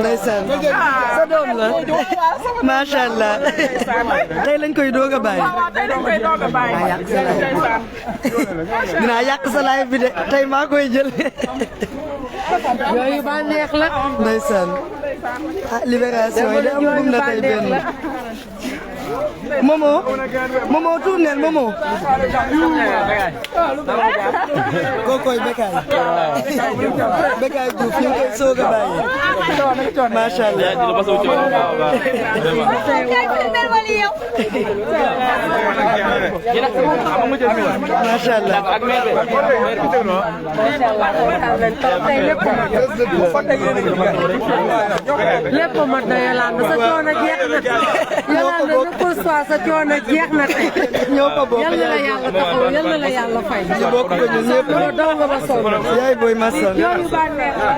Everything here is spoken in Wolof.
ndeysaan sa doom la macha allah tey lañ koy doog a bàyyi. dinaa yàq sa live bi de tey maa koy jël. yooyu ba neex la. ndeysaan ah libération yi de amagum na tey benn. Momo tournel Momo. Kokoy Bekay. Bekay Diouf ñu ngi koy soog a bàyyi. macha allah. macha allah. lépp mat na Yolande sa coono jeex na. Yolande ne pour soi sa coono jeex na tey. ñoo ko bokk yal na la yàlla taxaw yal na la yàlla fay. ñu bokk ko ñun ñëpp. doo nga ba sonn. yaay booy ma sonn. yooyu ba neex la.